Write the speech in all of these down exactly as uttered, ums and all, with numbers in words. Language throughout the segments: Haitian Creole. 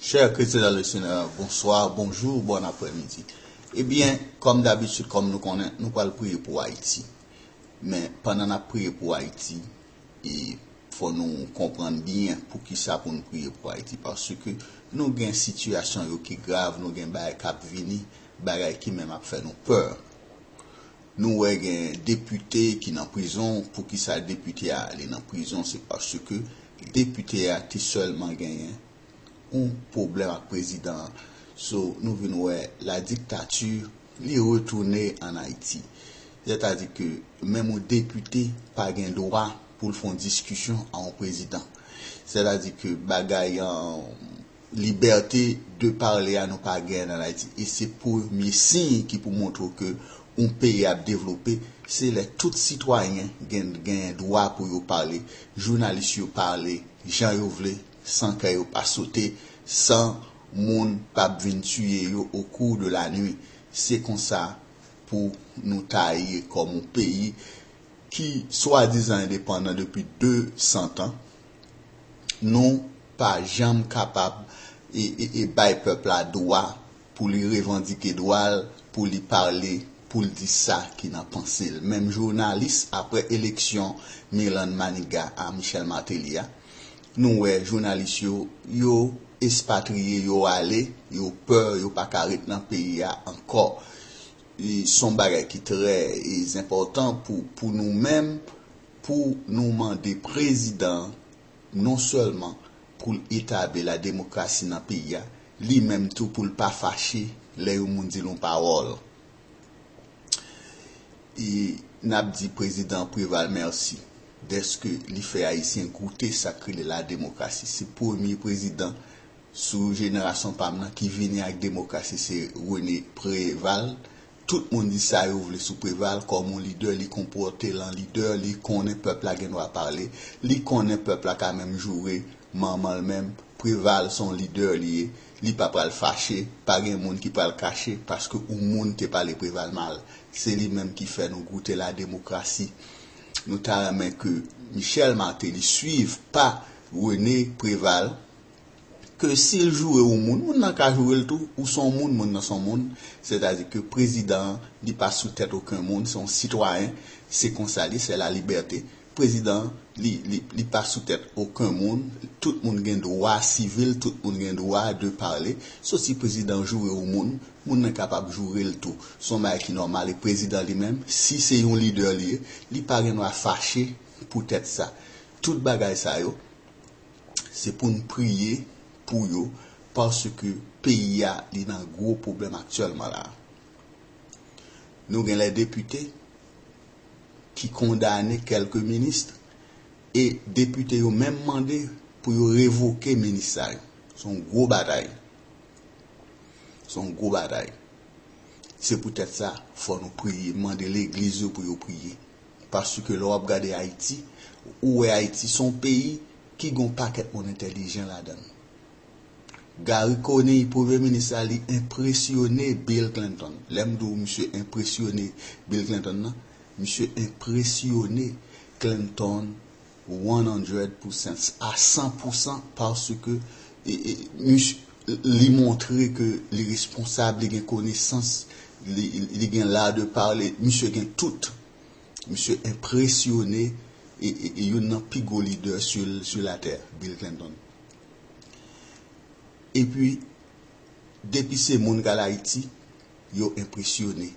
Chers chrétiens dans le Seigneur, bonsoir, bonjour, bon après-midi. Ebyen, kòm dabitid, kòm nou konnen, nou pral priye pou Ayiti. Men, pandan n ap priye pou Ayiti, e fò nou konprann byen poukisa pou n priye pou Ayiti. Paske nou gen sitiyasyon yo ki grav, nou gen bagay k ap vini, bagay ki menm ap fè nou pè. Nou wè gen depite ki nan prizon. Poukisa depite a li nan prizon? Se paske depite a te sèlman genyen yon pwoblèm ak prezidan an. So, nou vin wè la dictature, li retounen an Ayiti. Sètadi ke menm yon depite pa gen dwa pou l fè yon diskisyon a yon prezidan. Sètadi ke bagay an libète de pale a nou pa gen an Ayiti. E se premye siy ki pou montre ke yon peyi ap devlope, se lè tout sitwayen gen, gen dwa pou yo pale, jounalis yo pale jan yo vle, san kè yo pa sote, san moun p ap vin tiye yo au cours de la nuit. Se konsa pou nou ta ye kòm yon peyi ki swadizan endepandan depi de san tan. Nou pa janm kapab e, e, e bay pèp la dwa pou li revandike dwa l, pou li pale, pou l di sa ki nan panse l. Menm jounalis, apre eleksyon Mirlande Manigat a Michel Martelly a, nou wè jounalis yo, yo espatriye, yo ale, yo pè, yo pa ka ret nan peyi a ankò. E se yon bagay ki trè, e, enpòtan pou, pou nou menm, pou nou mande prezidan an non sèlman pou l etabli la demokrasi nan peyi a, li menm tou pou l pa fache lè yon moun di l yon pawòl. E n ap di prezidan Préval mèsi dèske li fè Ayisyen goute sa k rele la demokrasi. Se premye prezidan sou jenerasyon pa m nan ki vini ak demokrasi, se René Préval. Tout moun di sa yo vle sou Préval kòm yon lidè, li konpòte l an lidè, li konnen pèp la gen dwa pale, li konnen pèp la ka menm joure manman l menm. Préval se yon lidè li ye, li pa pral fache, pa gen moun ki pral kache paske yon moun te pale Préval mal. Se li menm ki fè nou goute la demokrasi. Nou ta renmen ke Michel Martelly swiv pa René Préval, ke si l joure yon moun, moun nan ka joure l tou, ou se yon moun, moun nan se yon moun, sètadi ke prezidan an, li pa sou tèt okenn moun, se yon sitwayen, se konsa li, se la libète. Prezidan an, li, li, li pa sou tèt okenn moun, tout moun gen dwa sivil, tout moun gen dwa de pale. So si prezidan an joure yon moun, moun nan kapab joure l tou. Se yon bagay ki nòmal, e prezidan li menm, si se yon lidè li ye, li pa gen dwa fache poutèt sa. Tout bagay sa yo, se pou n priye pou yo, paske peyi a, li nan gwo pwoblèm aktyèlman la. Nou gen lè depite ki kondane kèlke minis, e depite yo menm mande pou yo revoke minis sa yo. Se yon gwo batay. Se yon gwo batay. Se poutèt sa, fò nou priye, mande legliz yo pou yo priye. Paske lè w ap gade Ayiti, ou wè Ayiti se yon peyi ki gen yon pakèt moun entèlijan ladan l. Garry Conille, premye minis la, li enpresyone Bill Clinton. Lè m di w misye enpresyone Bill Clinton nan, misye enpresyone Clinton one hundred percent, a san pou san, paske e, e, misye, li montre ke li responsab, li gen konesans, li, li gen la de pale, misye gen tout. Misye enpresyone e, e, e youn nan pi gwo lidè sou, sou latè, Bill Clinton. Epi, depi se moun k al Ayiti, yo enpresyone.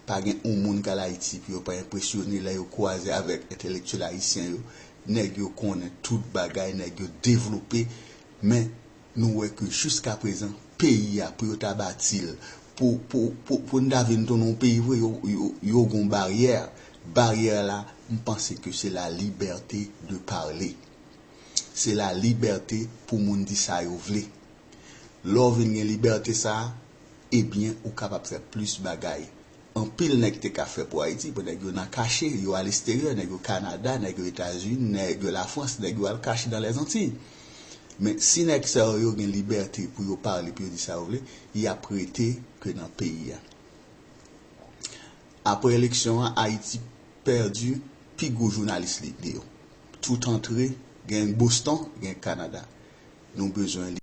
Pa gen yon moun k al Ayiti pou yo pa enpresyone lè yo kwaze avèk entèlektyèl ayisyen yo. Nèg yo konnen tout bagay, nèg yo devlope, men nou wè ke jiskaprezan, peyi a, pou yo ta bati l, pou, pou, pou, pou n ta vin tounen yon peyi vre, yo, yo, yo gen yon baryè. Baryè la, m panse ke se la libète de pale. Se la libète pou moun di sa yo vle. Lè w vin gen libète sa a, ebyen, ou kapab fè plis bagay. Anpil nèg te ka fè pou Ayiti, bon, nèg yo nan kache, yo alesterye, nèg yo Kanada, nèg yo Etazini, nèg yo Lafrans, nèg yo al kache nan Lèzantiy. Men si nèg sa yo, yo gen libète pou yo pale, pou yo di sa yo vle, y ap rete ke nan peyi a. Apre eleksyon an, Ayiti pèdi pi gwo jounalis li, li yo. Tout antre, gen Boston, gen Kanada. Nou bezwen